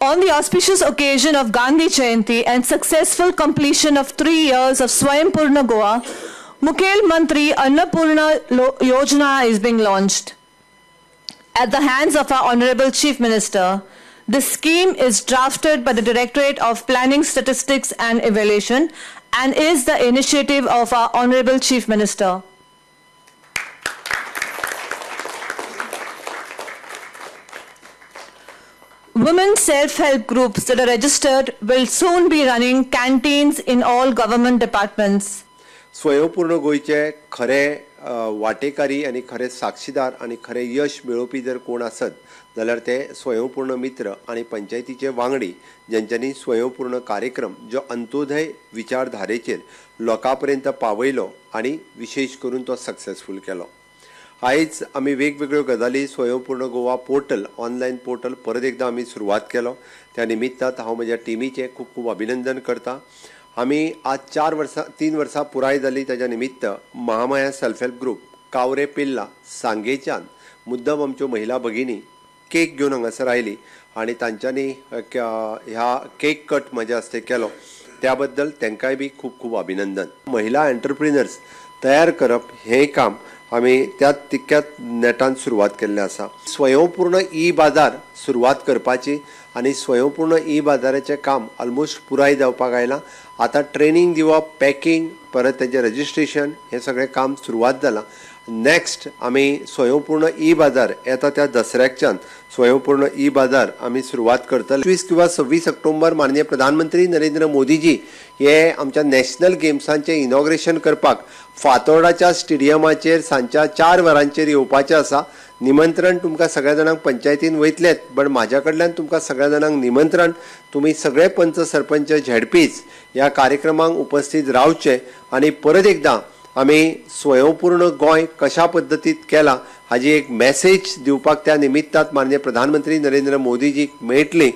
On the auspicious occasion of Gandhi Jayanti and successful completion of 3 years of Swayampurna Goa, Mukhel Mantri Annapurna Yojana is being launched. At the hands of our Honorable Chief Minister, this scheme is drafted by the Directorate of Planning, Statistics and Evaluation and is the initiative of our Honorable Chief Minister. Women self-help groups that are registered will soon be running canteens in all government departments. Swayampurna गोंयचे खरे वाटेकारी आनी खरे साक्षीदार आनी खरे यश मेळोवपी जर कोण आसत जाल्यार ते स्वयंपूर्ण मित्र आनी पंचायतीचे वांगडी ज्यांच्यांनी स्वयंपूर्ण कार्यक्रम जो अंत्योदय विचारधारेचेर लोकां पर्यंत पावयलो आनी विशेष करून तो सक्सेसफूल केलो. आयज आमी वेगवेगळ्यो गजाली Swayampurna Goa portal online portal परत एकदां आमी सुरवात केलो. त्या निमित्तान हांव म्हज्या टिमीचें खूब खूब अभिनंदन करता. आमी आज 4 वर्सां 3 वर्सां पुराय जाली ताच्या निमित्त Mahamaya self help group Kavre Pirla सांगेच्यान मुद्दम आमच्यो महिला भगिनी केक घेवन हांगासर आयली आनी तांच्यांनी ह्या केक कट म्हज्या हस्ते केलो त्या बद्दल तांकांय बी खूब खूब अभिनंदन. महिला एंटरप्रिनर्स तयार करप हें काम आमी त्या तितक्याच नेटान सुरवात केल्लें आसा. स्वयंपूर्ण ई बाजार सुरवात करपाची आनी स्वयंपूर्ण ई बाजाराचें काम ऑलमोस्ट पुराय जावपाक आयलां. आतां ट्रेनींग दिवप, पॅकिंग, परत तेजें रजिस्ट्रेशन हें सगळें काम सुरवात जालां. नेक्स्ट आमी स्वयंपूर्ण ई बाजार येता त्या दसऱ्याकच्यान स्वयंपूर्ण ई बाजार आमी सुरवात करतले. 25 किंवा 26 ऑक्टोबर माननीय प्रधानमंत्री नरेंद्र मोदीजी हे आमच्या नॅशनल गेम्सांचें इनॉग्रेशन करपाक फातोर्डाच्या स्टेडियमाचेर सांजच्या 4 वरांचेर येवपाचें आसा. निमंत्रण तुमकां सगळ्या जाणांक पंचायतीन वयतलेच, बट म्हाज्या कडल्यान तुमकां सगळ्या जाणांक निमंत्रण, तुमी सगळे पंच सरपंच झेडपीच ह्या कार्यक्रमाक उपस्थित रावचे आनी परत एकदां आमी स्वयंपूर्ण गोंय कशा पद्दतीत केला हाजी एक मॅसेज दिवपाक त्या निमित्तान माननीय प्रधानमंत्री नरेंद्र मोदीजीक मेळटली.